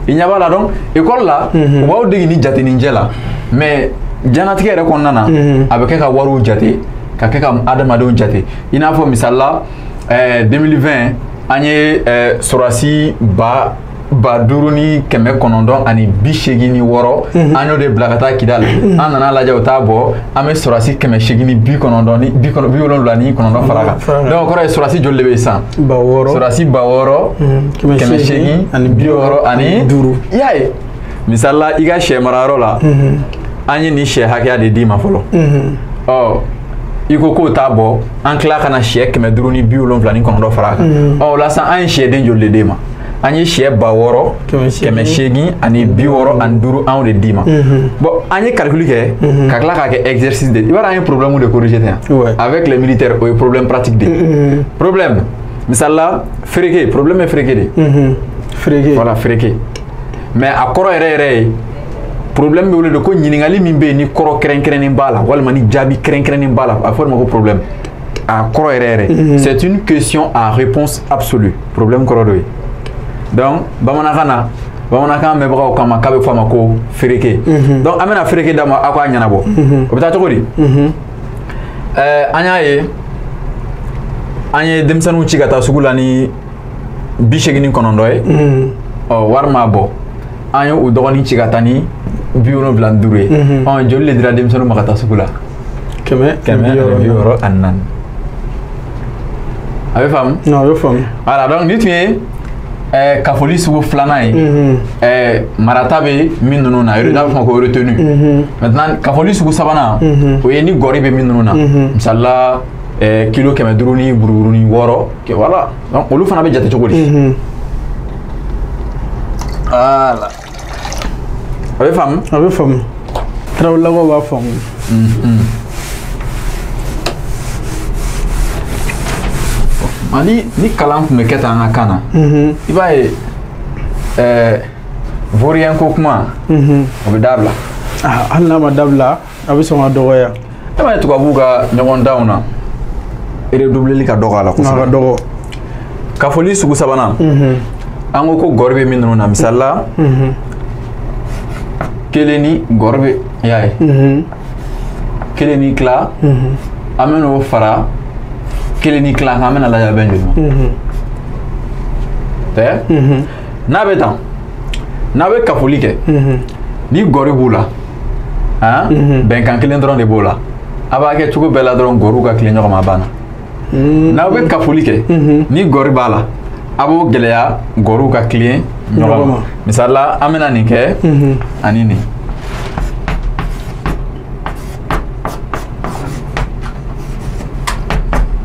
I ɲɛ b'a la donc école la, u b'aw dege ni jateninjɛ la, mais diɲɛlatigɛ yɛrɛ kɔnɔna na, a bɛ kɛ ka wariw jate, ka kɛ ka adamadenw jate. I n'a fɔ misali la, 2020 an ye sɔrɔdasi 5986, an y'o de bila ka taa Kidali. An nana lajɛ, o t'a bɔ, an bɛ sɔrɔdasi 879 ni 79 fara kan. Donc o kɔrɔ ye sɔrɔdasi joli de bɛ yen sisan? 6000. Sɔrɔdasi 6865. I y'a ye, misali la, i ka sɛ marayɔrɔ la, an ye nin sɛ hakɛya de d'i ma fɔlɔ. Ɔ i ko k'o t'a bɔ, an tila ka na sɛ 579 fara a kan. Ɔ o la sisan, an ye sɛden joli de d'e ma? An ye sɛ 6865 anw de d'i ma. Bon an ye calcul kɛ ka tila k'a kɛ exercice de. I b'a dɔn an ye problème de corriger ten. Avec les militaires, o ye problème pratique de. Problème misali la, fereke, problème ye fereke de. Fereke. Voilà, fereke. Mais a kɔrɔ yɛrɛ yɛrɛ ye, problème bɛ wele de ko ɲininkali min bɛ yen ni kɔrɔ kɛrɛnkɛrɛnnen b'a la, walima ni jaabi kɛrɛnkɛrɛnnen b'a la, a bɛ fɔ o de ma ko problème. A kɔrɔ yɛrɛ yɛrɛ, c'est une question à réponse absolue. Problème kɔrɔ dɔ ye. Donc bamanankan na, bamanankan mɛnbagaw kama, k'a bɛ fɔ a ma ko fereke. Donc an bɛna fereke d'a ma, aw k'a ɲɛnabɔ. O bɛ taa cogo di? An y'a ye, an ye denmisɛnninw ci ka taa sugu la ni 89 ye. Ɔ wari ma bɔ, an ye u dɔgɔnin ci ka taa ni 75 ye. Ɔ joli de dira denmisɛnninw ma ka taa sugu la? 164. A bɛ faamu? Non, a bɛ faamu. Voilà, donc nin tun ye kafoli sugu filanan ye. Marata bɛ min ninnu na, n'a bɛ fɔ o ma ko retenue. Maintenant kafoli sugu sabanan, o ye ni gɔri bɛ min ninnu na. Misali la, kilo 500 ni buruburu ni 6. Voilà, donc olu fana bɛ jate cogo di? Voilà. A bɛ faamu? A bɛ faamu. Tarawelelakaw b'a faamu. Ni kalan tun bɛ kɛ tan an ka kan na, i b'a ye Vaurien ko kuma o bɛ dabila. Hali n'a ma dabila a bɛ sɔn ka dɔgɔya. E m'a ye tubabuw ka ɲɔgɔndanw na redoubleli ka dɔgɔ a la kosɛbɛ. A ka dɔgɔ. Kafoli sugu sabanan. An ko ko gɔri bɛ min ninnu na misali la. Kelen ni gɔri bɛ i y'a ye. Kelen ni tila. An bɛ n'o fara kelen ni tila kan an bɛna lajɛ a bɛn joli ma. Tɛ? N'a bɛ tan n'a bɛ kafoli kɛ. Ni gɔri b'u la. Bɛnkan kelen dɔrɔn de b'o la. A b'a kɛ cogo bɛɛ la dɔrɔn gɔriw ka tilen ɲɔgɔn ma a banna. N'aw bɛ kafoli kɛ ni gɔri b'a la a b'o gɛlɛya gɔriw ka tilen ɲɔgɔn ma. Misali la an bɛna nin kɛ ani nin.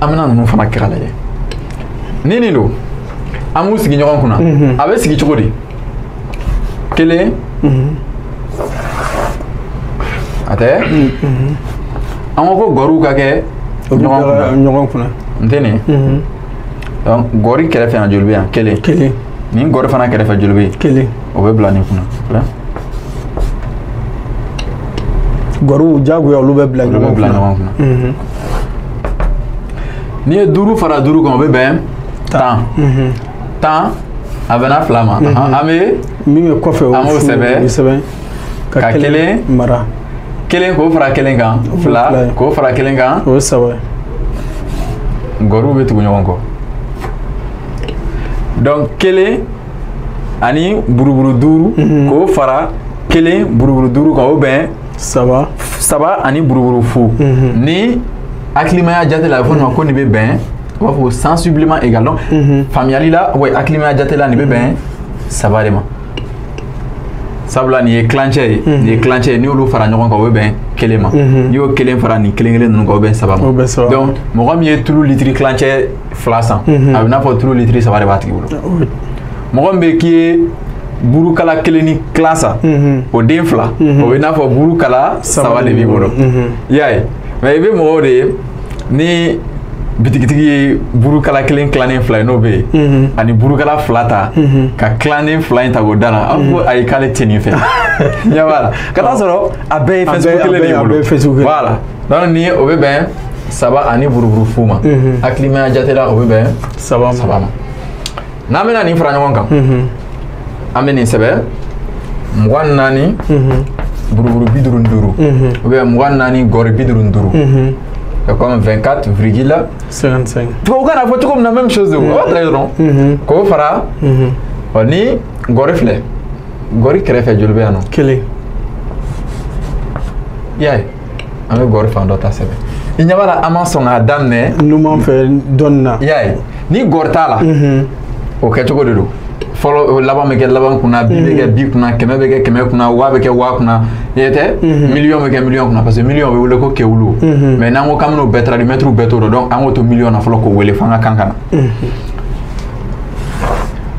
An bɛna ninnu fana kɛ k'a lajɛ. Ni nin don an b'u sigi ɲɔgɔn kunna. A bɛ sigi cogo di? Kelen. A tɛ? An ko ko gɔriw ka kɛ ɲɔgɔn kunna. N tɛ nin? Donc gɔri kɛrɛfɛ yan joli bɛ yan? Kelen. Kelen. Nin gɔri fana kɛrɛfɛ joli bɛ yen? Kelen. O bɛ bila nin kunna. Gɔriw diyagoya olu bɛ bila ɲɔgɔn kunna. N'i ye 5 fara 5 kan o bɛ bɛn 10. 10 a bɛnna 2 ma. An bɛ min bɛ kɔfɛ an b'o sɛbɛn ka kelen mara. Kelen k'o fara kelen kan 2 k'o fara kelen kan o ye 3. Gɔriw bɛ tugu ɲɔgɔn kɔ. Donc kelen ani buruburu 5 k'o fara kelen buruburu 5 kan o bɛn 3. 3 ani buruburu fu. Ni hakilimaya jate la a bɛ fɔ nin ma ko nin bɛ bɛn u b'a fɔ sensiblement égal. Donc faamuyali la ouais hakilimaya jate la nin bɛ bɛn 3 de ma. Sabula nin ye tilancɛ ye nin ye tilancɛ ye n'i y'olu fara ɲɔgɔn kan o bɛ bɛn 1 ma. N'i y'o kelen fara nin kelen kelen ninnu kan o bɛ bɛn 3 ma. Donc mɔgɔ min ye tulu litiri tilancɛ 2 san a bɛ n'a fɔ tulu litiri 3 de b'a tigi bolo. Mɔgɔ min bɛ k'i ye burukala 1 ni tila san o den 2 o bɛ n'a fɔ burukala 3 de b'i bolo. I y'a ye mais i bɛ mɔgɔw de ye ni bitigitigi ye burukala 1 tilannen 2 ye n'o bɛ yen ani burukala 2 ta ka tilannen 2 in ta k'o da la a ko ayi k'ale tɛ nin fɛ. Ɲɛ b'a la ka taa sɔrɔ a bɛɛ ye fɛn sugu kelen de bolo. Voilà donc ni o bɛ bɛn 3 ani buruburu fu ma. Hakilimaya jate la o bɛ bɛn 3 ma. N'an bɛna nin fara ɲɔgɔn kan an bɛ nin sɛbɛn 24 buruburu 55 ou bien 24 gɔri 55. C'est comme 24,55. Tubabukan na fɔ cogo min na même chose o b'a tila dɔrɔn k'o fara. Ɔ ni gɔri filɛ gɔri kɛrɛfɛ joli bɛ yan nɔ? Kelen. I y'a ye an bɛ gɔri fan dɔ ta sɛbɛn. I ɲɛ b'a la an ma sɔn k'a daminɛ numan fɛ dɔɔnin na. I y'a ye ni gɔri t'a la o kɛcogo de don. Fɔlɔ laban bɛ kɛ laban kunna, bi bɛ kɛ bi kunna, 100 bɛ kɛ 100 kunna, 1000 bɛ kɛ 1000 kunna, i tɛ miliyɔn bɛ kɛ miliyɔn kunna parce que miliyɔn bɛ wele ko kewulu. Mais n'an ko k'an bɛn'o bɛɛ traduit mɛtiriw bɛɛ t'o dɔn donc an k'o to miliyɔn na fɔlɔ k'o wele f'an ka kan ka na.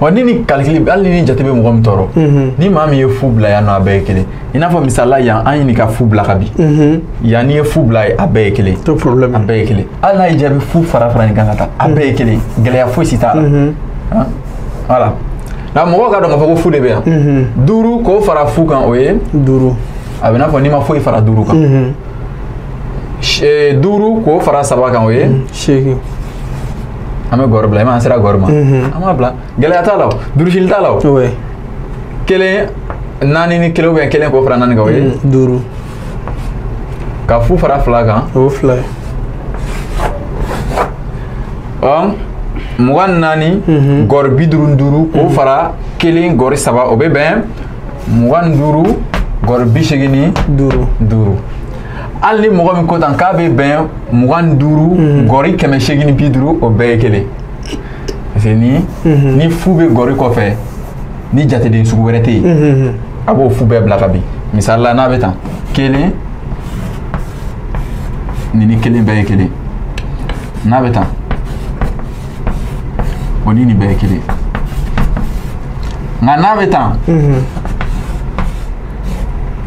Wa ni nin calcul hali ni jate bɛ mɔgɔ min tɔɔrɔ ni maa min ye fu bila yan nɔ a bɛɛ ye kelen. I n'a fɔ misali la yan an ye nin ka fu bila ka bin yan n'i ye fu bila a bɛɛ ye kelen. Tɛ problème. A bɛɛ ye kelen. Hali n'a y'i jaabi fu fara fara nin kan ka taa a bɛɛ ye kelen gɛlɛya foyi si t'a la. Voilà. Nka mɔgɔw ka dɔn k'a fɔ ko fu de bɛ yan. 5 k'o fara fu kan o ye 5. A bɛ n'a fɔ n'i ma foyi fara 5 kan. 5 k'o fara 3 kan o ye 8. An bɛ gɔri bila i ma an sera gɔri ma. An b'a bila gɛlɛya t'a la o durusili t'a la o. 1 4 ni 1 ou bien 1 k'o fara 4 kan o ye 5. Ka fu fara 2 kan o ye 2 ye. Ɔ 24 gɔri 55 k'o fara 1 gɔri 3 o bɛ bɛn 25 gɔri 85. Hali ni mɔgɔ min ko tan k'a bɛ bɛn 25 gɔri 850 o bɛɛ ye kelen. Parce que ni fu bɛ gɔri kɔfɛ ni jateden sugu wɛrɛ tɛ yen a b'o fu bɛɛ bila ka bin. Misali la n'a bɛ tan 1 nin ni 1 bɛɛ ye kelen. N'a bɛ tan o ni nin bɛɛ ye kelen. Nka n'a bɛ tan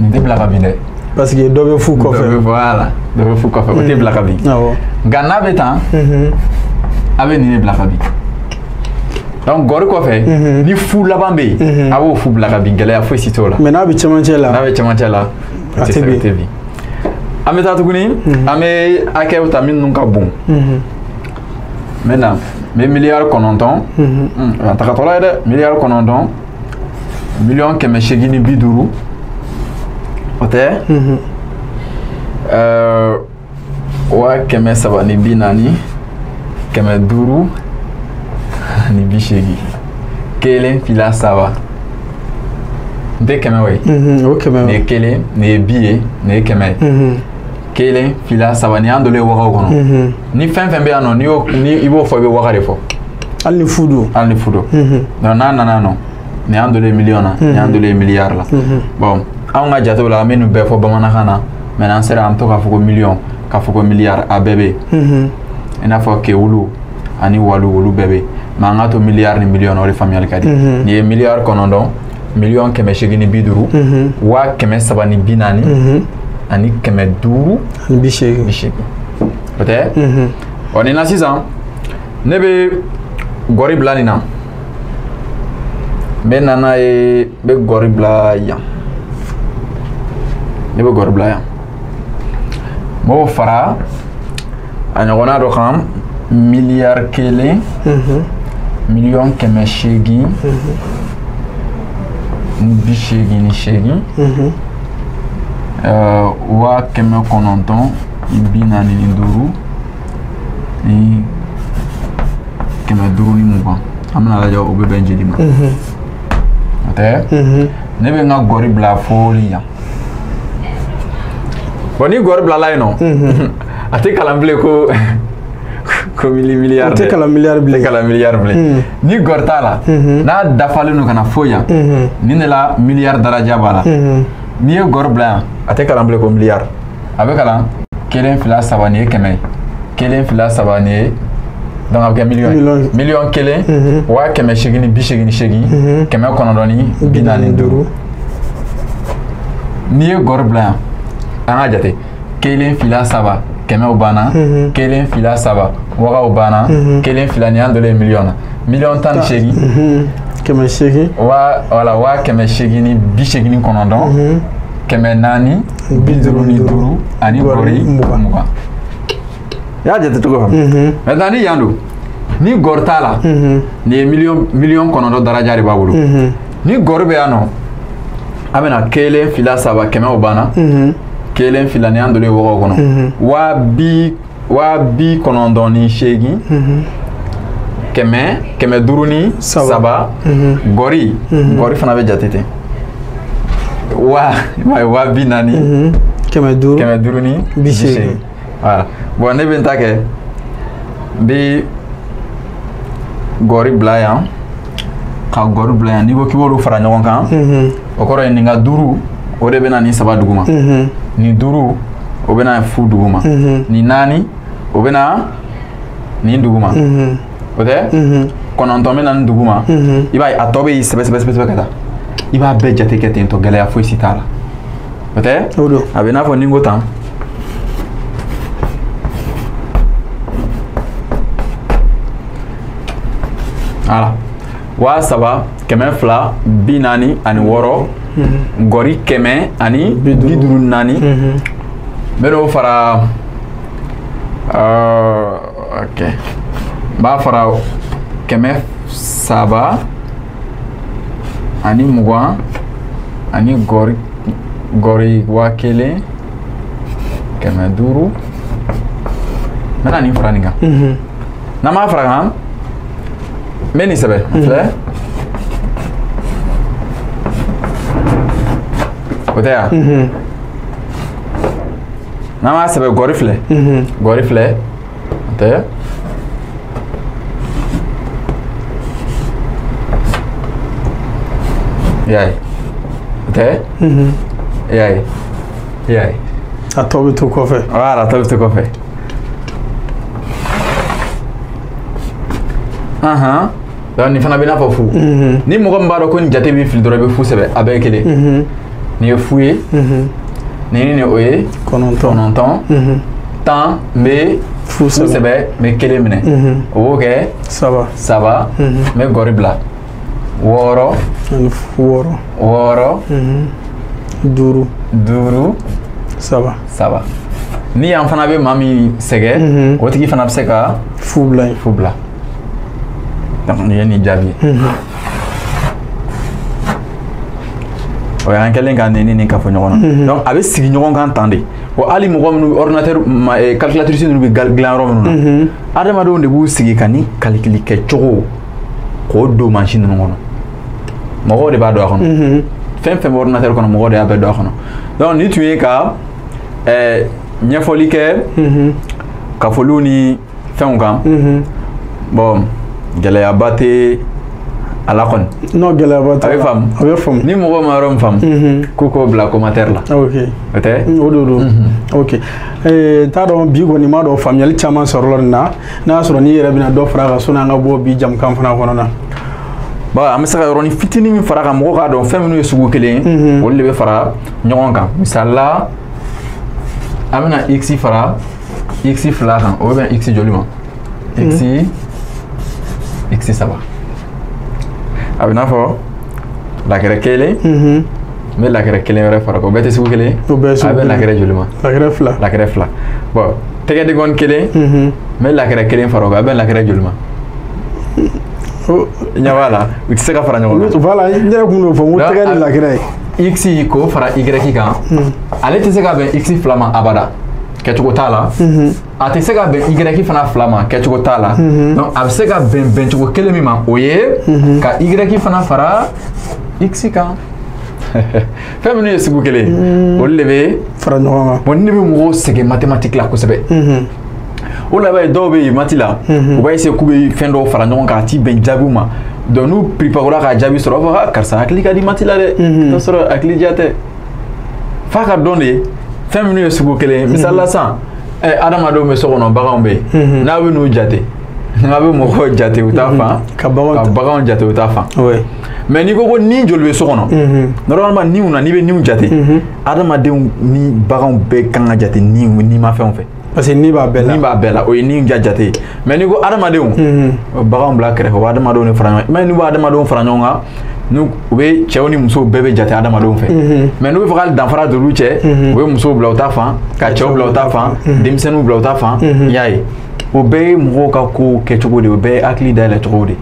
nin tɛ bila ka bin dɛ. Parce que dɔ bɛ fu kɔfɛ. Voilà dɔ bɛ fu kɔfɛ o tɛ bila ka bin. Nka n'a bɛ tan a bɛ nin de bila ka bin. Donc gɔri kɔfɛ ni fu laban bɛ yen, a b'o fu bila ka bin, gɛlɛya foyi si t'o la. Mais n'a bɛ cɛmancɛ la. N'a bɛ cɛmancɛ la, a tɛ bin. An bɛ taa tuguni, an bɛ hakɛw ta minnu ka bon. N bɛ na, n bɛ 9 miliyari, a tagatɔla ye dɛ, 9 miliyari, 850 miliyɔn, o tɛ? 340 000, 580. 1, 2, 3. N tɛ 100 o ye. O 100. Nin ye 1, nin ye bi ye, nin ye 100 ye. 1, 2, 3, nin y'an donnen ye wagaw kɔnɔ. Ni fɛn fɛn bɛ yan nɔ, n'i y'o ni i b'o fɔ, i bɛ waga de fɔ. Hali ni fu don. Hali ni fu don. Donc n'a nana yan nɔ, nin y'an donnen ye miliyɔn na, nin y'an donnen ye miliyari la. Bon, anw ka jatew la, an bɛ nin bɛɛ fɔ bamanankan na, mais n'an sera an bɛ to k'a fɔ ko miliyɔn, k'a fɔ ko miliyari, a bɛɛ bɛ yen. I n'a fɔ kewulu ani walu, olu bɛɛ bɛ yen. Mais an k'a to miliyari ni miliyɔn na, o de faamuyali ka di. Nin ye 9 miliyari, 850 miliyɔn, 340 ani 500 ani 80. 80. O tɛ? Ɔ, nin na sisan, ne bɛ gɔri bila nin na. N bɛ na n'a ye, n bɛ gɔri bila yan. Ne bɛ gɔri bila yan. N b'o fara a ɲɔgɔnna dɔ kan, 1 miliyari, 888 miliyɔn, 945 ni 520. An bɛna lajɛ o bɛ bɛn joli ma. O tɛ? Ne bɛ n ka gɔri bila fo yan. Bon, ni gɔri bilala yen nɔ, a tɛ kalan bilen ko miliyari. O tɛ kalan miliyari bilen. Tɛ kalan miliyari bilen. Ni gɔri t'a la, n'a dafalen don ka na fo yan, nin de la miliyari daraja b'a la. N'i ye gɔri bila yan, a tɛ kalan bilen ko miliyari. A bɛ kalan 1, 2, 3, nin ye 100 ye. 1, 2, 3, nin ye, donc a bɛ kɛ miliyɔn ye. 1 888 945. N'i ye gɔri bila yan, an ka jate. 1, 2, 3, kɛmɛw banna. 1, 2, 3, wagaw banna. 1, 2, nin y'an donnen ye miliyɔn na. 18 miliyɔn. 800. Waa, voilà, 889 455 ani gɔri 20. I y'a jate cogo faamu. Maintenant ni yan don, ni gɔri t'a la, nin ye 9 miliyɔn daraja de b'a bolo. Ni gɔri bɛ yan nɔ, an bɛna 1, 2, 3, kɛmɛw banna. 1, 2, nin y'an donnen ye wagaw kɔnɔ. 98 503. Gɔri, gɔri fana bɛ jate ten. Waa, i m'a ye, 40 500 580. Voilà. Bon, ne bɛ n ta kɛ, n bɛ gɔri bila yan, ka gɔri bila yan. N'i ko k'i b'olu fara ɲɔgɔn kan, o kɔrɔ ye nin ka 5, o de bɛ na nin 3 duguma. Nin 5, o bɛ na fu duguma. Nin 4, o bɛ na nin duguma. O tɛ? 9 bɛ na nin duguma. I b'a ye a tɔ bɛ sɛbɛ sɛbɛ sɛbɛ ka taa. I b'a bɛɛ jate kɛ ten tɔ, gɛlɛya foyi si t'a la. O tɛ? O don. A bɛ i n'a fɔ ni n ko tan. Voilà. 3246, gɔri 154. N bɛ n'o fara, ok, n b'a fara 320 ani gɔri 1500. N bɛna nin fara nin kan. N'an m'a fara kan, n bɛ nin sɛbɛn filɛ. O tɛ yan? N'an m'a sɛbɛn, gɔri filɛ. Gɔri filɛ. O tɛ? I y'a ye. O tɛ? I y'a ye. I y'a ye. A tɔ bɛ to kɔfɛ. Voilà, a tɔ bɛ to kɔfɛ. Donc nin fana bɛ i n'a fɔ fu. Ni mɔgɔ min b'a dɔn ko nin jate b'i fili dɔrɔn, i bɛ fu sɛbɛn, a bɛɛ ye kelen. Nin ye fu ye. Nin ni o ye 9. 9. 10 bɛ Fu sɛbɛ n bɛ 1 minɛ. O b'o kɛ 3. 3 n bɛ gɔri bila. 6. Ani 6. 6. 5. 5. 3. 3. Ni yan fana bɛ maa min sɛgɛn, o tigi fana bɛ se ka fu bila yen. Fu bila. Donc nin ye nin jaabi ye. O y'an kɛlen ka nin ni kafo ɲɔgɔn na. Donc a bɛ sigi ɲɔgɔn kan tan de. Wa hali mɔgɔ minnu ordinateur calculatrice ninnu bɛ dilan yɔrɔ minnu na, adamadenw de b'u sigi ka ni calcul kɛcogo k'o don mansin ninnu kɔnɔ. Mɔgɔw de b'a don a kɔnɔ. Fɛn fɛn bɛ ordinateur kɔnɔ, mɔgɔw de y'a bɛɛ don a kɔnɔ. Donc nin tun ye ka ɲɛfɔli kɛ kafoliw ni fɛnw kan. Bon, gɛlɛyaba tɛ a la kɔni. Non, gɛlɛyaba t'a la. A bɛ faamu. A bɛ faamu. Ni mɔgɔ ma yɔrɔ min faamu, k'u k'o bila commentaire la. Ok. O tɛ? O de don. Ok. N t'a dɔn bi kɔni m'a dɔn faamuyali caman sɔrɔla nin na. N'a y'a sɔrɔ n'i yɛrɛ bɛna dɔ fara a kan sɔnni an ka bɔ bi jamukan fana kɔnɔ na. Bon, an bɛ se ka yɔrɔnin fitinin min fara a kan, mɔgɔw k'a dɔn fɛn minnu ye sugu kelen ye, olu de bɛ fara ɲɔgɔn kan. Misali la, an bɛna x fara x 2 kan, o bɛ bɛn x joli ma? X x 3. A bɛ n'a fɔ lakɛrɛ 1, n bɛ lakɛrɛ 1 wɛrɛ fara o bɛɛ tɛ sugu kelen ye? O bɛɛ ye sugu kelen. A bɛ lakɛrɛ joli ma? Lakɛrɛ 2. Lakɛrɛ 2. Bon, tɛgɛdenkɔni 1, n bɛ lakɛrɛ 1 fara o kan, a bɛ lakɛrɛ joli ma? I ɲɛ b'a la, u tɛ se ka fara ɲɔgɔn kan. Voilà, n yɛrɛ kun y'o fɔ, n ko tɛgɛ ni lakɛrɛ ye. X k'o fara Y kan, ale tɛ se ka bɛn x 2 ma abada, kɛcogo t'a la. A tɛ se ka bɛn Y fana 2 ma, kɛcogo t'a la. Donc a bɛ se ka bɛn bɛncogo kelen min ma, o ye ka Y fana fara x kan. Fɛn minnu ye sugu kelen ye, olu de bɛ fara ɲɔgɔn kan. Bon, ne bɛ mɔgɔw sɛgɛn mathématique la kosɛbɛ. O la i b'a ye dɔw bɛ yen mati la, u b'a essayer k'u bɛ fɛn dɔw fara ɲɔgɔn kan, a ti bɛn jaabiw ma. Donc n'u préparera k'a jaabi sɔrɔ, u b'a fɔ karisa hakili ka di mati la dɛ, t'o sɔrɔ hakili diya tɛ. F'a ka dɔn de fɛn minnu ye sugu kelen ye. Misali la sisan, adamadenw bɛ so kɔnɔ, baganw bɛ yen, n'a bɛ n'u jate, n'a bɛ mɔgɔw jate u t'a fan, ka baganw jate u t'a fan. Mais n'i ko ko ni joli bɛ so kɔnɔ, normalement niw na, n'i bɛ niw jate, adamadenw ni baganw bɛɛ kan ka jate niw nimafɛnw fɛ. Parce que ni b'a bɛɛ la. Ni b'a bɛɛ la, o ye ni jate ye. Mais n'i ko adamadenw, baganw bila kɛrɛfɛ, o bɛ adamadenw de fara ɲɔgɔn kan. Mais n'u bɛ adamadenw fara ɲɔgɔn kan, n'u u bɛ cɛw ni musow bɛɛ bɛ jate adamadenw fɛ. Mais n'u bɛ fɛ ka danfara don olu cɛ, u bɛ musow bila u ta fan, ka cɛw bila u ta fan, denmisɛnninw bila u ta fan. I y'a ye, o bɛɛ ye mɔgɔw ka kow kɛcogo de ye, o bɛɛ ye hakili dayɛlɛ cogo de ye.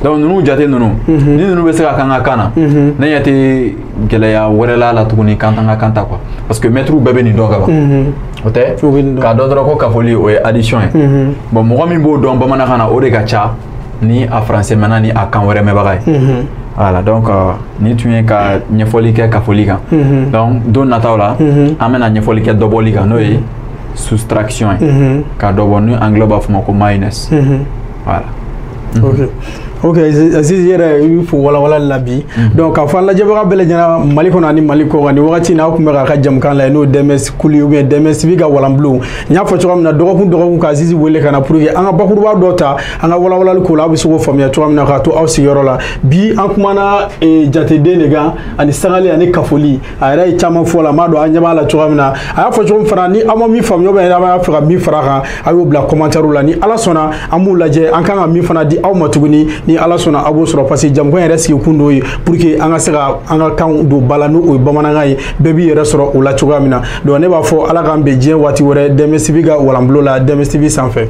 Donc ninnu jate ninnu, ni ninnu bɛ se ka k'an ka kan na, ne ɲɛ tɛ gɛlɛya wɛrɛ la la tuguni k'an t'an ka kan ta quoi. Parce que mɛtiriw bɛɛ bɛ nin dɔn ka ban. O tɛ? K'a dɔn dɔrɔn ko kafoli o ye addition ye. Bon, mɔgɔ min b'o dɔn bamanankan na, o de ka ca ni a français mɛnna ni a kan wɛrɛ mɛnbaga ye. Voilà, donc ni tun ye ka ɲɛfɔli kɛ kafoli kan. Donc don nataw la, an bɛna ɲɛfɔli kɛ dɔbɔli kan, n'o ye soustraction ye. Ka dɔ bɔ, ni anglais b'a fɔ ma ko minus. Voilà. Ok. Ok, Aziz yɛrɛ i b'i fo walawalali la bi. Donc k'a fɔ an lajɛbaga bɛɛ lajɛlen Mali kɔnɔ ani Mali kɔ kan, nin wagati in na aw tun bɛ k'a ka jamukan lajɛ n'o ye DMS Kuli ou bien DMS TV ka walanbulon. N y'a fɔ cogoya min na, dɔgɔkun dɔgɔkun ka Aziz wele ka na pour que an ka bakuruba dɔ ta, an ka walawalali k'o la, aw bɛ se k'o faamuya cogoya min na k'a to aw sigiyɔrɔ la. Bi an kumana jateden de kan ani sangali ani kafoli. A yɛrɛ ye caman fɔ la, n b'a dɔn an ɲɛ b'a la cogoya min na. A y'a fɔ cogo min fana, ni aw ma min faamuya ou bien aw b'a fɛ ka min fara a kan, a y'o bila commentaire la. Ni Ala sɔnna, an b'u lajɛ, an kan ka min fana di aw ma tuguni. Ni Ala sɔnna a b'o sɔrɔ, parce que jamukan yɛrɛ sigi kun dɔ ye pour que an ka se ka an ka kanw don ba la, n'o ye bamanankan ye, bɛɛ b'i yɛrɛ sɔrɔ o la cogoya min na. Donc ne b'a fɔ Ala k'an bɛn diɲɛ waati wɛrɛ DMS TV ka walanbulon la, DMS TV sanfɛ.